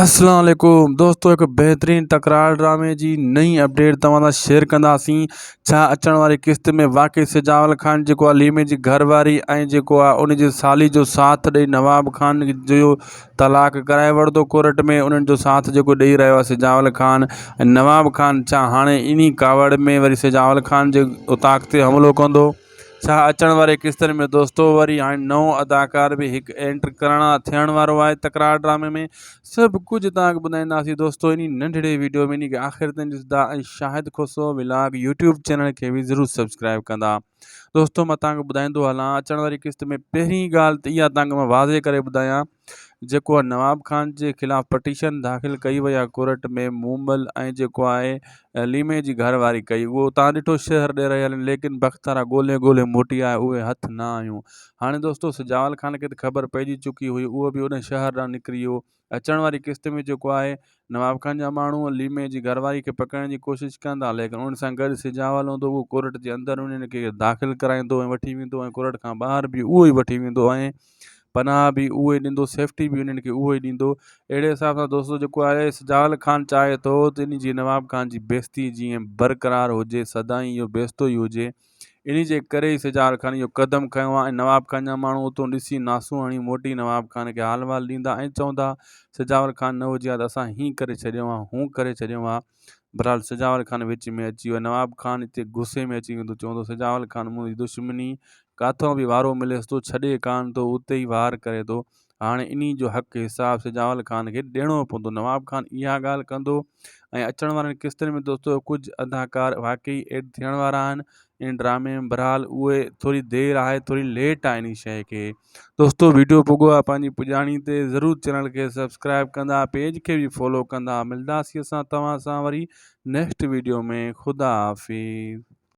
اسلام عليڪم دوستو هڪ بهترين تڪرار ڊرامي جي نئين اپڊيٽ توهان سان شيئر ڪنداسين ڇا اچڻ واري قسط ۾ واقعي سجاول خان جيڪو آهي ليمي جي گهر واري ۽ جيڪو آهي ان جي سالي جو ساٿ ڏئي نواب خان جو طلاق ڪرائي ورتو ڪورٽ ۾ انهن جو ساٿ جيڪو ڏئي رهيو آهي سجاول خان ۽ نواب خان ڇا هاڻي انهي ڪاوڙ ۾ وري سجاول خان جي اوطاق تي حملو ڪندو ڇا اچڻ واري قسطن ۾ دوستو وري هاڻي نئون اداڪار به هڪ اينٽر ڪرڻ ٿيڻ وارو آهي تڪرار ڊرامي ۾ سڀ ڪجهه توهان کي ٻڌائينداسين دوستو انهي ننڍڙي ويڊيو ۾ انهي کي آخر تائين ڏسندا ۽ Shahid Khoso vlog YouTube channel کي به ضرور سبسڪرائب ڪندا دوستو مان توهان کي ٻڌائيندو هلان اچڻ واري قسط ۾ پهرين ڳالهه ته اها توهان کي مان واضح ڪري ٻڌايان جيڪو نواب خان جي خلاف پٽيشن داخل ڪئي وئي آهي ڪورٽ ۾ مومل ۽ جيڪو آهي ليمي جي گهر واري ڪئي اهو تان ڏٺو شهر ڏي رهيل آهن ليڪن بختارا ڳولي ڳولي موٽي آيا اهي هٿ نه آيون هاڻي دوستو سجاول خان کي ته خبر پئجي چڪي هئي اهو به ان شهر ڏانهن نڪري ويو اچڻ واري قسط ۾ جيڪو آهي نواب خان جا ماڻهو ليمي جي گهر واري کي پڪڙڻ جي ڪوشش ڪندا ليڪن ان سان گڏ سجاول هوندو اهو ڪورٽ جي اندر انهن کي داخل ڪرائيندو ۽ وٺي ويندو ۽ ڪورٽ کان ٻاهر به اهو ئي وٺي ويندو ۽ پناهه به اهو ئي ڏيندو سيفٽي به انهن کي اهو ئي ڏيندو اهڙي حساب سان دوستو جيڪو آهي سجاول خان چاهي ٿو ته ان جي نواب خان جي بيستي جيئن برقرار هجي سدائين اهو بيستو ئي هجي ان جي ڪري ئي سجاول خان اهو قدم کنيو آهي ۽ نواب خان جا ماڻهو اتو ڏسي ناسون هڻي موٽي نواب خان کي حال وال ڏيندا ۽ چوندا سجاول خان نه هجي ها ته اسان هين ڪري ڇڏيو ها هون ڪري ڇڏيو ها بھرحال سجاول خان وچ ۾ اچي ويو. نواب خان اتي غصي ۾ اچي ويندو چوندو سجاول خان منھنجي دشمني ڪاٿئون به وارو مليس ٿو ڇڏي ڪانه ٿو اتي ئي وار ڪري ٿو. ھاڻي انھي جو حق حساب سجاول خان کي ڏيڻو پوندو. نواب خان اھا ڳالھه ڪندو ۽ اچڻ وارن قسطن ۾ دوستو ڪجھه اداڪار واقعي ايڊ ٿيڻ وارا آھن ان ڊرامي ۾ بھرحال اھي ٿوري دير آھي ٿوري ليٽ آھي انھي شيء کي. دوستو ويڊيو پڳو آ پنهنجي پڄاڻي تي ضرور چينل کي سبسڪرائب ڪندا پيج کي به فالو ڪندا ملداسي اسان توهان سان وري نيڪسٽ ويڊيو ۾ خدا حافظ.